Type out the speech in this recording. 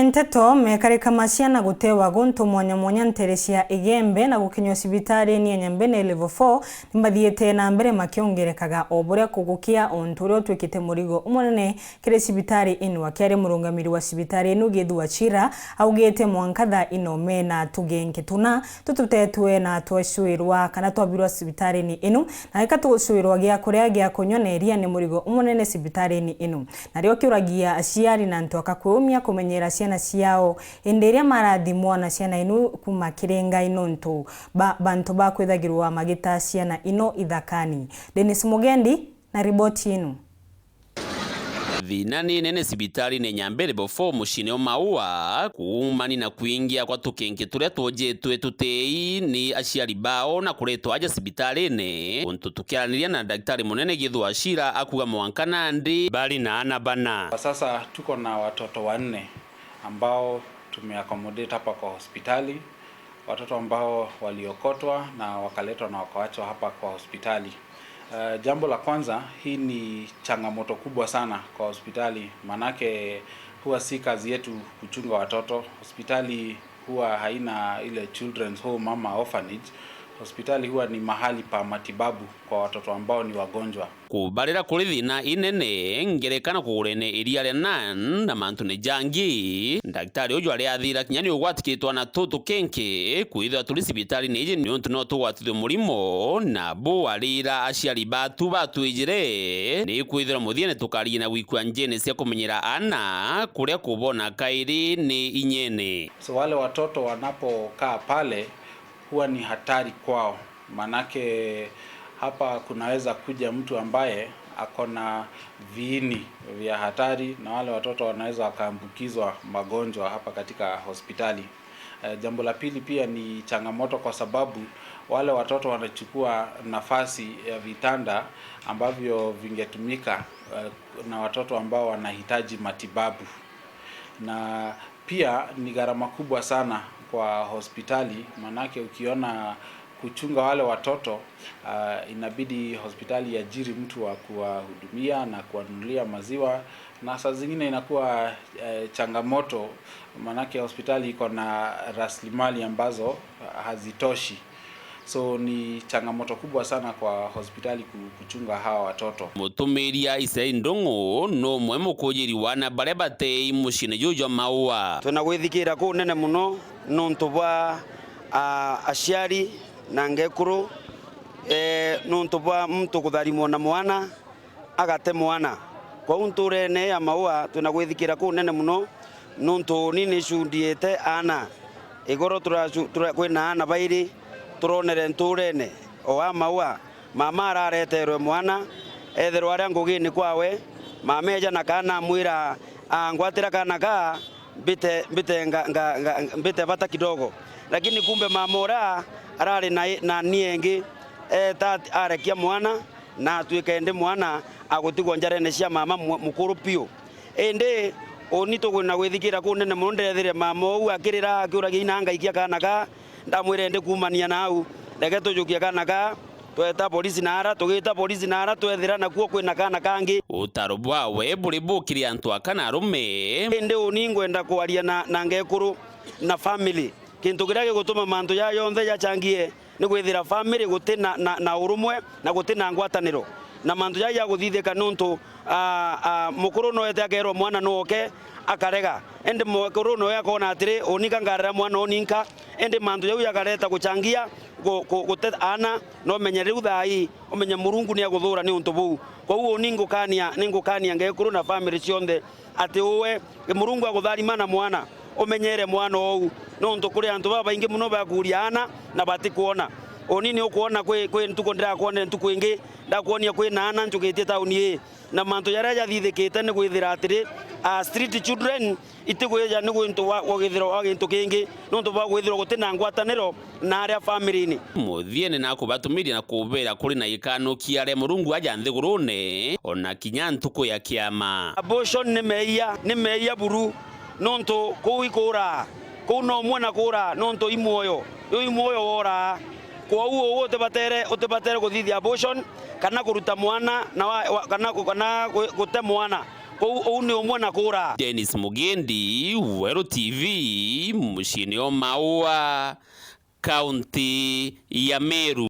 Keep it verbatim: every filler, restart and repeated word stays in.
Nteto, mekarika ma ciana gutewa guntu mwanya mwanya ntere cia Igembe na gukinywa cibitarini ya Nyambene Level four nimathiite na mbere makiongerekaga o buria kugukia, untu uria utwikite murigo umunene kiri cibitari ino. Akiaria, murungamiri wa cibitari ino Githu Wachira augite mwanka thaa ino mena tugenke tuna tututetwe na twacwirwa kana twabirwa cibitarini ino, na ika tugucwirwa gia kuria, gia kunywa na iria ni murigo umunene cibitarini ino. Nario kiuragia aciari na antu aka kwiumia kumenyera ciana ciao, indi iria marathimwa na ciana inu kuma kiri Ngai nontu ba bantu ba kwithagirwa magita ciana ino ithakani. Dennis Mugendi na riboti inu. Thina ni nene cibitarini Nyambene Level four muciini o Maua, kuumani na kwingia kwa tukinki turia twonjetwe tutii ni aciari bao na kuretwa aja cibitarini, untu tukiaraniria na daktari munene Githu Wachira akuga mwanka nandi bari na ana bana. Kwa sasa tuko na watoto wanne ambao tumeaccommodate hapa kwa hospitali, watoto ambao waliokotwa na wakaletwa na wakaachwa hapa kwa hospitali. Eh, jambo la kwanza, hii ni changamoto kubwa sana kwa hospitali, manake huwa si kazi yetu kuchunga watoto. Hospitali huwa haina ile children's home ama orphanage. Hospitali huwa ni mahali pa matibabu kwa watoto ambao ni wagonjwa. Kubarira kuri thina inene, ngerekano kugurene iria ria Nan na mantune jangi, daktari uju ariathira kinya ni ugwatikitwe na tutu kinki kwithirwa turi cibitarini iji niuntu no tugwatithwe murimo, na bu arira aciari batu batwijire ni kwithirwa muthiene tukarigie na gwikua njene cia kumenyera ana kuria kubona kairi ni inyene. So wale watoto wanapokaa pale, huwa ni hatari kwao, manake hapa kunaweza kuja mtu ambaye ako na viini vya hatari, na wale watoto wanaweza wakaambukizwa magonjwa hapa katika hospitali. Eh, jambo la pili pia ni changamoto, kwa sababu wale watoto wanachukua nafasi ya vitanda ambavyo vingetumika, eh, na watoto ambao wanahitaji matibabu. Na pia ni gharama kubwa sana kwa hospitali, manake ukiona kuchunga wale watoto, ah, inabidi hospitali iajiri mtu wa kuwahudumia na kuwanunulia maziwa, na saa zingine inakuwa, eh, changamoto, manake hospitali iko na rasilimali ambazo hazitoshi. So, ni changamoto kubwa sana kwa hospitali ku-, kuchunga hawa watoto. Mutumiria Israel Ndung'u numwe mukujiri wa ana baria batei muciini juju jwa Maua. Twina gwithikira kunene muno nuntu bwa, a, aciari na ngekuru, e, nuntu bwa muntu kutharimwa na mwana, agate mwana. Kwou nturene ya Maua twina gwithikira kunene muno, nuntu uni nicundiite ana. Igoro turacu-, tura-, kwina ana bairi turonere nturene o a Maua. Mama arareterwe mwana, ethirwa aria ngugini kwawe, mama eja na kaana amwira, "Ah, ngwatira kaana kaa, mbite, mbite nga, nga, nga, mbite bata kidogo." Lakini kumbe mama uria arari na, na ni engi, eta arekia mwana, na atwika indi mwana agutigwa njarene cia mama mu-, mukuru piu. Indi uni tukwina gwithikira kunene muno, ndethire mama uu akirira akiuragia ina ngaikia kaana kaa, ndamwira indi kuumania na au, reke tujukie kaana kaa, tweta polisi naara, tugita polisi naara, twethira nakuo kwina kaana kangi. Utaro bwawe buri bu kiri antu aka na arume. Indi uni ngwenda kwaria na, na ngekuru na family. Kintu kiria gigutuma mantu jaa jonthe jachangie ni kwithira family guti na, na, na urumwe na guti na ngwataniro, na mantu jaa jaguthithika niuntu, a, a, mukuru no ete akerwa mwana no oke akarega, indi mukuru noe akona atiri, unika ngarera mwana uninka, indi mantu jau jakareta guchangia gu-, gu-, gute ana, no menye riu thaa ii, umenye Murungu ni aguthuura niuntu buu. Kwou uni ngukania, ni ngukania ngekuru na family cionthe, ati uwe Murungu agutharima na mwana, umenyere mwana ou, nontu kuri antu babaingi muno bakuuria ana na batikwona. Uni ni ukwona kwi, kwi ntuku ndirakwonere ntuku ingi, ndakwonia kwina ana njukitie tauni ii, na mantu jaria jathithikite ni gwithira atiri, a, street children itikwija ni gwintu wa, wa gwithirwa wa gintu kingi, nontu bwa gwithirwa guti na ngwataniro na aria family-ini. Muthiene na kubatumiria na kubera kuri na ikanukia ria Murungu aja nthigurune, ona kinya ntuku ya kiama. Abortion ni meeyia, ni meeyia buru, nontu kuu ikuuraa, kuu no umwe na kuuraa, nontu i mwoyo, yu i mwoyo woraa. Kwou uu utibatere, utibatere kuthithia abortion, kana kuruta mwana, na wa, wa, kana, kana gu-, gute mwana. Uu, uu ni umwe na kura. Dennis Mugendi, Weru T V, muciini o Maua, kaunti ya Meru.